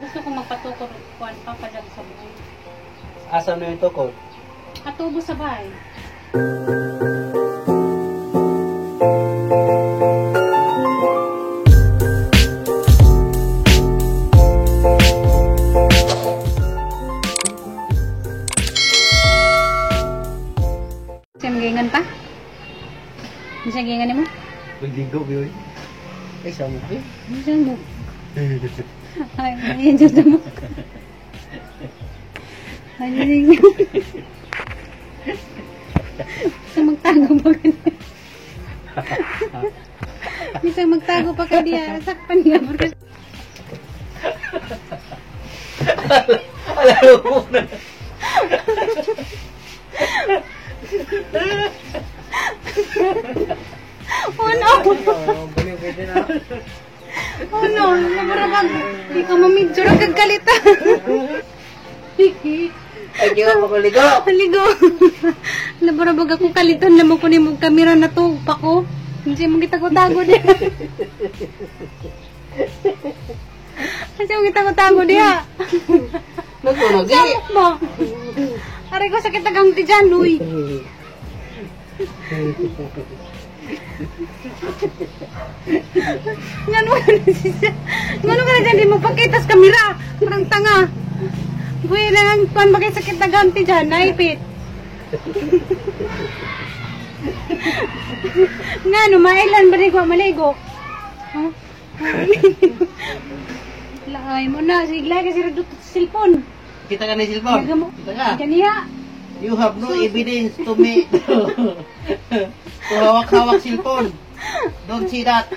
Gusto ko magpatukod og kuan pa padag sa buong. Asa na yung tukod? Katubo sa bahay. Siya magaingan pa? Hindi siya gingan mo? Magligo, biyoy. Ay, sa mo, biyoy. Hindi siya mo. Ay, ay, dyan sa mo. Ay, ay, sa magtago pa ka niya. Bisa magtago pa ka diya. Sakpan niya. Porque Alam mo na. Oh no! Baliw kayo na. Oh no! Nabarabag! Di ka mamidyo. Nagkagalita. Ay, di ka makuligo. Ligo. Nabarabag akong kalitan na mo kunin mong kamera na to. Pa ko. Hindi mo gitago-tago diya. Hindi mo gitago-tago diya. Nagulog, eh. Samok mo. Aray ko sakit agang ti dyan, uy. Ngano ka na siya? Ngano ka na dyan, di mo pakita sa kamera. Parang tanga. Buhay lang ang pan, bakit sakit na ganti dyan, naipit. Ngano, mailan ba rin ko maligo? Huh? Laay mo na, sigla kasi radot sa cellphone. Kita ka na yung cellphone. Yaga mo. Kita ka. Ganiya. You have no evidence to me. To hawak-hawak cellphone. Don't see that.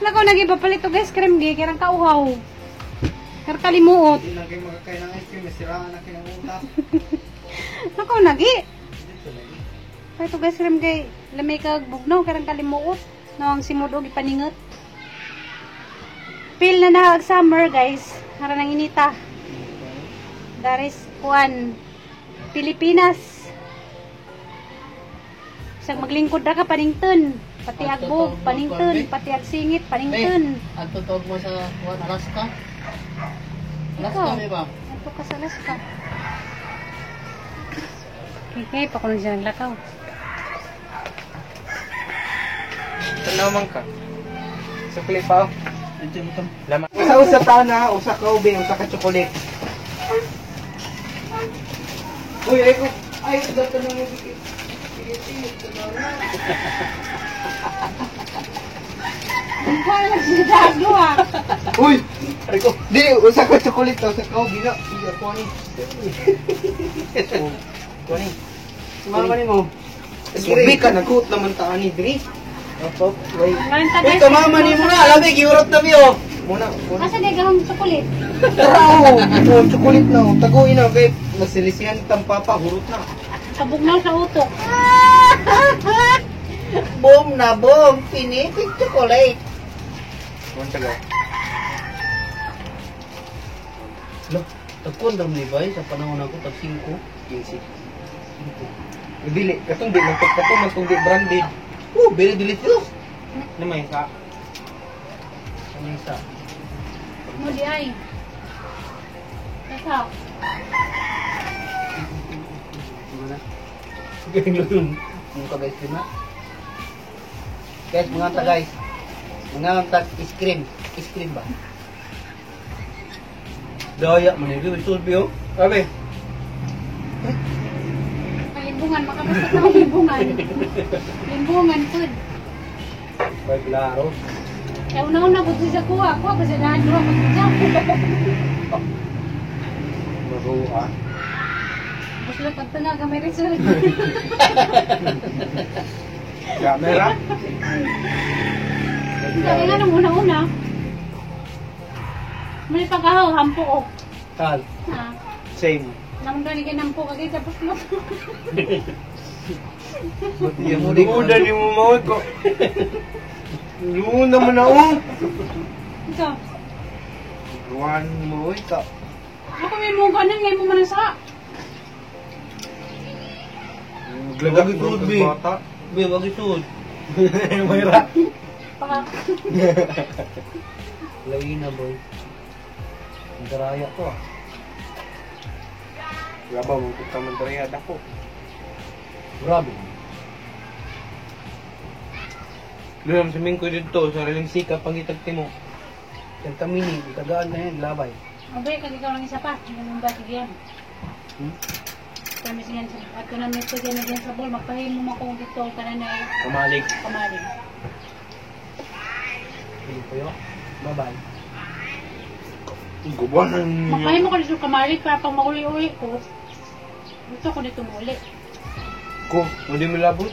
Nako, nagipapalit og ice cream gi, kirang kauhaw. Kar kalimuot. Hindi lang kayo makakain ng ice cream. Masiraan na kayo ng utak. Nako, nagi. Palit og ice cream kay lamay kag bugnaw karang kalimuot. No, ang simod og ipaningot. Feel na na ag summer, guys. Hara nang inita. Daris kuan Pilipinas. Isang maglingkod ra ka panington. Pati agbog, panington, pati agsingit, panington. Ang totoo mo sa kuwan, Alaska? Alaska, Ikaw. di ba? Ato ka sa Alaska. Okay, pakulong siya ng lakaw. Tanaw man ka. Sukli pa oh. Ito mo tam. Laman. Usa-usa ta na, usa ka ube, usa ka chocolate. Uy, ay ko. Ay, dato na mo dikit. Wala siya dago ah. Uy! Ay ko. Di, usa ka chocolate, usa ka ube na. Iya, kuha ni. Kuha ni. Sumama ni mo. Ube ka, nagkuot naman ta ani diri. Opo, wait. Ngayon ta Uy, guys. tumama ni mo na. Alam mo, giurot na biyo. Muna, muna. Asa di gahong chocolate? Tara oh! Oh, chocolate na oh. Taguin na kay nasilisihan tang papa, hurot na. Kabugnaw sa utok. Boom na boom. Pinipig chocolate. Kuhan taga. Lo, tagkon daw ni bay sa panahon ako tag 5. 15. Dili, katong di man katong man tong di branded. Oh, very delicious. Ano may isa? Ano isa? Mo di ay. Tasa. Ano na? Galing yung kag ice cream ha. Guys, mga ta guys. Mga ta ice cream. Ice cream ba? Daya man ni sulbi oh. Sabi, Kalimbungan, makabasta na akong limbungan. Limbungan pud. may klaro. Kaya una-una pud siya kuha. Kuha pa siya daan duha pud siya. Maruha. Basta pagtanga ka may result. Camera. Sabi nga nung una-una. May pagkahaw, hampo ko. Tal. Ha? Same. Naman doon ikay nampo kagay tapos mo. Luda ni mo mawag ko. Luna mo na oh. Ito. Ruan mo ikaw. Ako may mungko na ngayon mo man sa. Glagak Wag mo isuod, be. bata. Be, wag isuod. Mayra. Baka. Lain na, boy. Ang daraya to ah. Grabe, magpunta man daraya dako. Grabe. Lulam sa mingko dito, sariling sikap pangitag mo. Yung kamini, tagaan na yan, labay. Abay, kag ikaw lang isa pa. Ganun ba sige yan? Hmm? Kami siyan sa at kung namin ito dyan dyan sa bol, magpahimo mo kung dito ka na na Kamalig. kamalig. Pili ko yun. Bye-bye. Gubahan. Magpahimo ka dito kamalig para pag mauli-uli ko, gusto ko dito muli. Ko, hindi mo labot.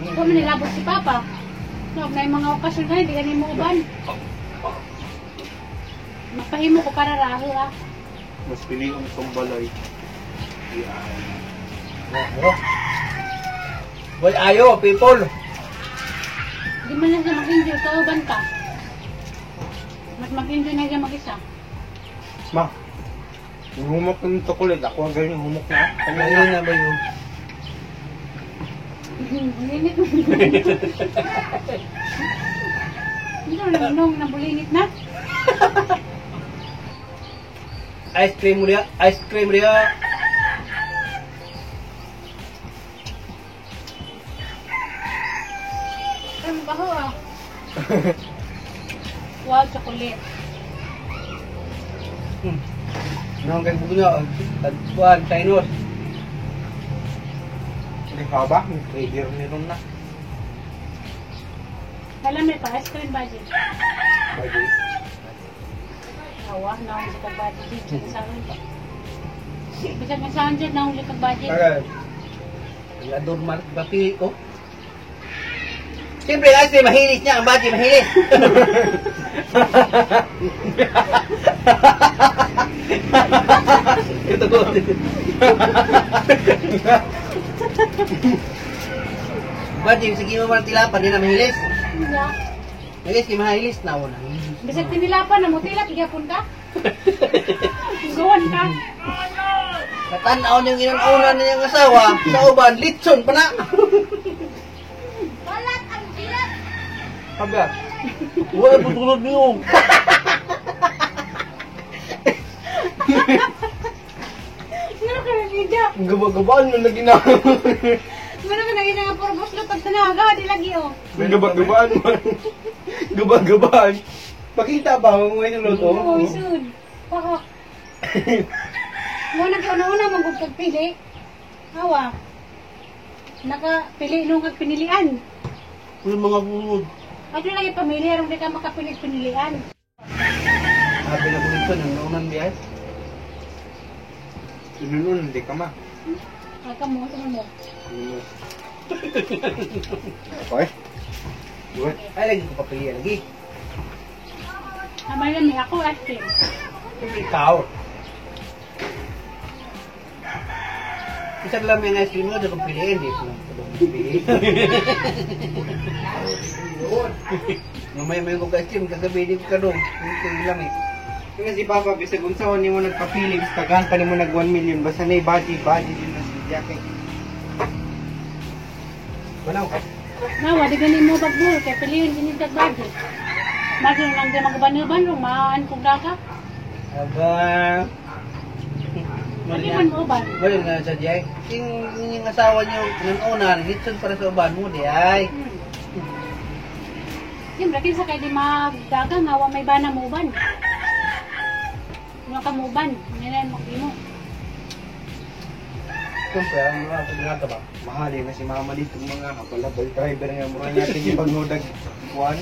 Kung manilabot si Papa, so, na yung mga okasyon ka, hindi ka ni mo uban. Magpahimo ko para raho ah. Mas pili ang tumbalay. Oh. Boy, ayo, people. Hindi man lang siya mag-enjoy, kauban ka. Mas mag-enjoy na siya mag-isa. Ma, humok ng chocolate. Ako ang ganyan humok na. Lain na ba yun? Bulingit. Hindi na nung nabulingit na. Ice cream riya, ice cream riya. Ay, mabaho ah. Wow, chocolate. Ano ang kay bugna? Tagpuan, Chinos. Hindi ka ba? May trigger nito na. Alam mo pa, ice cream budget. Bye. Awa, naong sa budget. Bisag sa Bisag nga saan dyan, naong sa budget. Tagal. Ador man, bapili ko. Siyempre, ice cream, mahilis niya. Ang bati, mahilis. Ito ko. Bati, sige mo man tilapan, di na mahilis. Hindi. Mahilis, di mahilis na. Wala. Bisag tinilapan na mo, tilap, gyapon ka. Gawan ka. Natanaw niyang inanauna niyang asawa sa uban, litson pa na. Aba, Wala, putulod niyo. Ano ka nagidya? gaba-gabaan mo lagi na. Ano ka nagidya nga puro buslo pag tanaga, di lagi oh. Gaba-gabaan mo. Gaba-gabaan. Pakita ba mo ngayon luto? Oo, isud. Pakak. Mo nagkauna-una mong pagpili. Awa. Nakapili nung kag pinilian. Yung mga bulod. Ato lagi pamilya rong di ka makapili pinilian. Sabi na ko litson, ang naunan biya. Inunun, hindi ka ma. Ay ka mo, tingnan mo. Okay. Good. Ay, lagi ko papili lagi. Amay lang ni ako ice cream. Ikaw. Isang lang yung ice cream mo, doon kong piliin. Di ko lang piliin. Mamaya may kong ice cream, kagabi di ko ka doon. Hindi lang eh. Kasi si Papa, bisag unsa ni mo nagpapili, tagaan pa nimo nag 1 million basta na body body din na si Jackie. Manaw. Nawa, di gani mo bagbul kay piliyon kini kag budget. Maging lang di magban-ban rong maan kung daka. Aba. Pwede man mo ba? Wala na sa Jay. Yung asawa niyo, nanunan, litson para sa uban mo, di ay. Siyempre, kinsa kay di magdaga nga wa may bana mo uban. Nga ka mo uban, ngayon mo mo. Siyempre, ang mga pagkakata ba? Mahal na si mama dito mga habalabal driver nga mura natin yung pagnudag kuan.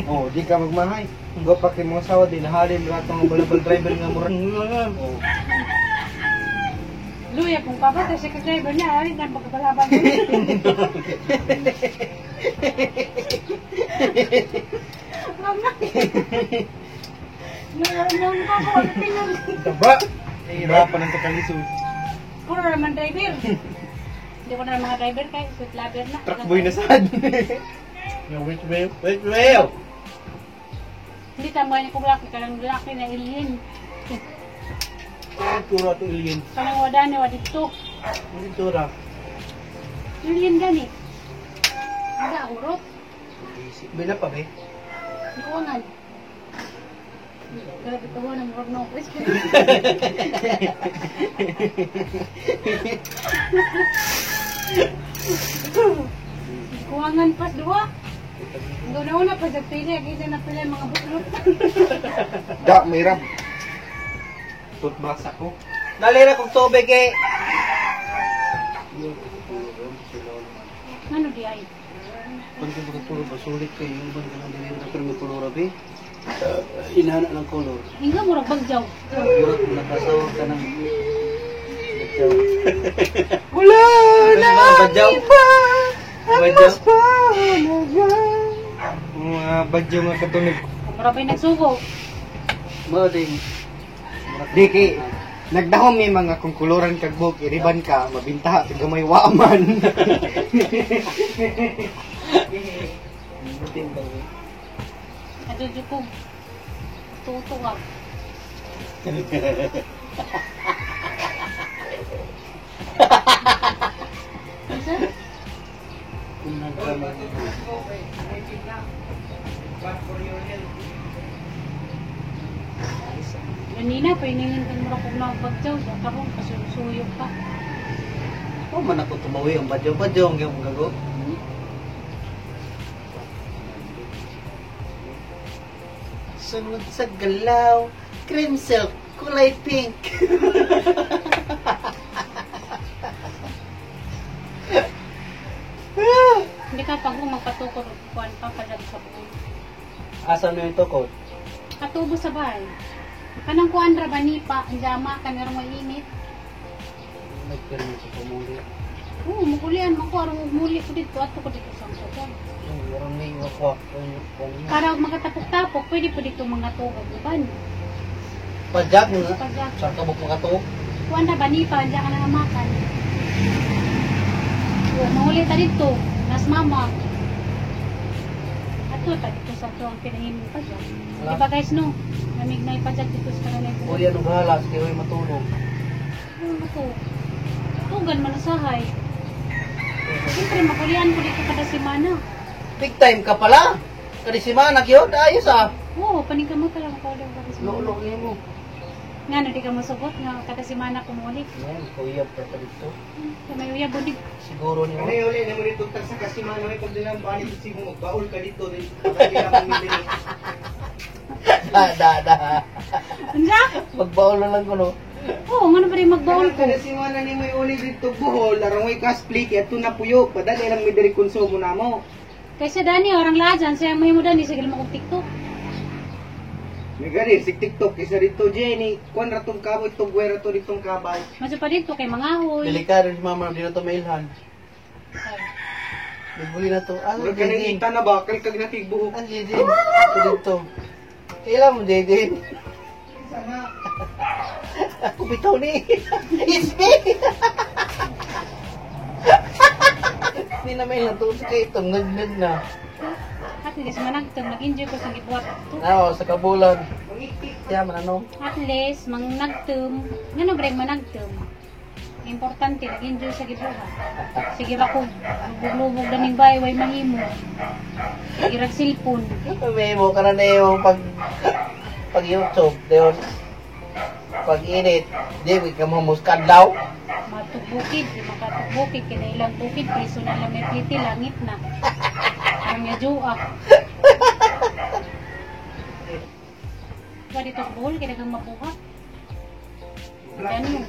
Oh, di ka magmahay. Go pa kay mga asawa din halin ra tong balabal driver nga mura. Oh. Luya kung papa kasi ka driver niya ay nang pagkabalaban. Mama. Nang ko ko tingnan. Taba. Hirapan ang takalisod. Puro naman driver. Hindi ko na mga driver kay sweet lover na. Truck boy na sad. Wait, wait, wait, wait. Hindi tama niya kung laki ka lang laki na alien. Ang tura itong alien. Kanang wada ni wa dito. Ang tura. Alien gani. Aga urot. Bila pa be? Kuwangan. Grabe ka ng murag no. Kuwangan pas duha. Una-una pa sa pili, kita na pila mga buklot. Da, may rab. Toothbrush ako. Dali ra kog tubig eh. Ano di ay? Kung di ba tulog ba sulit kay yung uban ka nang dili na pero may kolor abi. Inana lang kolor. Hinga murag bagjaw. Murag nakasawa ka ng badyaw. Wala na Badyaw. iba ang Badyaw. mas mahalaga. Mga badyaw nga katunog. Murag bay nagsugo. Mao ding. Di kay nagdahom may mga kung kuluran kag buhok, iriban ka, mabintaha sa gamay wa man. Buting ba? Adyo ko. Tuto ka. Unsa? Kung nagdrama. Ganina pa iningin kan murag kog nagbagjaw, karon kasuyok pa. Oh, man ako tumawi ang badyaw. Badyaw ang giyong gago. Sunod sa galaw, cream silk, kulay pink. Hindi ka pag magpatukod og kuan pa palag sa buon. Asa mo yung tukod? Katubo sa bahay. Kanang kuan ra ba nipa, ang jama kanang mainit. Nagpirmi sa pamuli. Oo, mukulian man ko arong muli ko dito ato ko dito sa kuan. Meron na yung wakwak. Para makatapok-tapok, pwede po dito mga tuog uban. Pajak mo na. Pajak. Sa kabok makatuok. Kuan ra ba nipa, ang ka na hamakan. Oo, mahuli ta dito, nas mama. Ato ta dito sa to ang pinahimong pajak. Di ba guys no? Lamig na ipajak dito sa kanila. Uli ano bahala, sige way matulog. Ano to? Tugan man usahay. Siyempre, makulian ko dito kada semana. Big time ka pala. Kadi si Manak yun, ayos ah. Oo, paningkamot talaga ko ulit kada semana. Lolo niya mo. Nga, no, di ka masugot nga kada semana kumuli. Ngayon, kuyab ka pa dito. May uyab ulit. Siguro niyo. Ano yung uli na mo dito sa kasimano ay pag dilang balik sa Cebu, magbaul ka dito din. Pag mo dito. Da, da, da. Unsa? Magbaol na lang ko no. Oo, nga na ba rin magbaol ko? Kada simana ni may uli dito Bohol, arang may cosplay kaya ito na puyo, padali lang may diri konsumo na mo. Kaysa Dani, orang lajan, siya may mo Dani, sige mo kong TikTok. May gani sig TikTok isa dito Jenny, kuan ra tong kaboy tugwe ra to ditong kabay. Masyo pa dito kay mga ahoy. Delikado si mama, di na to mailhan. Ay, Nagbuli na to. Ah, Murag kanang Jaden. ita na ba kal kag natigbuhok. Ah, Jaden. Ito dito. Kailan mo, Jaden? Sana Ako bitaw ni. It's me! Hindi na mailhan to. Sa kay itong nag na. At least managtong, nag-enjoy ko sa gibuhat to. Ah, sa kabulan. mangiktik. Kaya man ano? At least, mang nagtum. Nga no, bre, managtum. Importante, nag-enjoy sa gibuhat. Sige ba ko, lubog-lubog daning bay, way mahimo. Sige rag cellphone. May mo ka na na yung pag pag YouTube, dayon pag init, di ka mo muskadlaw. Matugbukid, di makatugbukid, kinailang bukid, preso na lang may pliti, langit na. Ang yajua. Ba dito sa Bohol, kaya kang mabuhat. Ganun.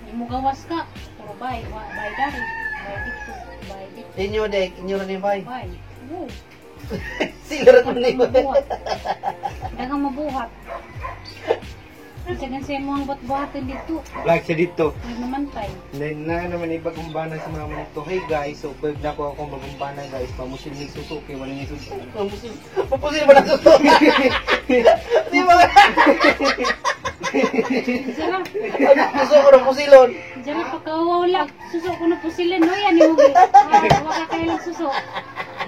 Mo gawas ka, puro bay, bay dari, bay dito, bay dito, Inyo dek, inyo rin ni bay. bay. Oo. Sila rin ni bay. Mabuhat. Daghang mabuhat. Sagan sa mo ang buhat-buhatin dito. Like sa dito. May mamantay. Then na naman ibagumbana sa mama nito. Hey guys, so pag na ko akong bagumbana guys, pamusil ni susuki, wala ni susuki. Mapusil, mapusil ba na suso? Di ba? Sara, Gusto ko na pusilon. Diyan pagkawaw lang. Suso ko na po sila. No, yan ni Mugi. Ah, waka kayo lang suso.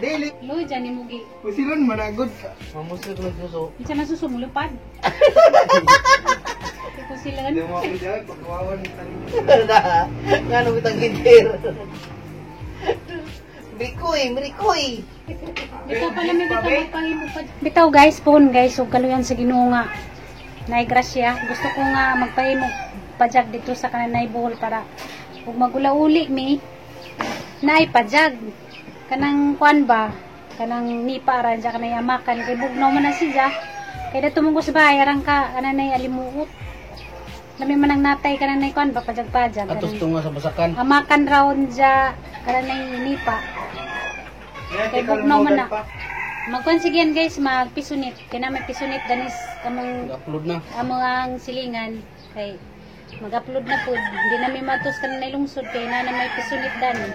Dili, Lo, dyan ni Mugi. pusilon managod ka. Mamusil ko na suso. Minsan na suso, mulupad. Kaya po sila. Hindi mo ako dyan, pagkawawan ni tanin. Na, nga nung kitang gintir. Mirikoy, mirikoy. Bitaw pala may bitaw magpahimo pa. Bitaw guys, pohon guys, ug kaluyan sa Ginoo nga. Nay grasya, gusto ko nga magpahimo pajag dito sa kananay Bohol para ug magulauli mi naay pajag. Kanang kuan ba? Kanang nipa ra dya kanay amakan kay bugnaw man na siya. Kay dato mong sa bahay arang ka kananay alimuot. Lami man ang natay kananay kuan ba pajag-pajag. Atos Kanang tunga sa basakan. amakan raon dya kananay nipa. Kay bugnaw man na. Magkuan sige yan guys, magpisunit. Kaya na may pisunit danis kamong Upload na. amo ang silingan kay mag-upload na po. Hindi na may matos kananay lungsod kay na na may pisunit dani.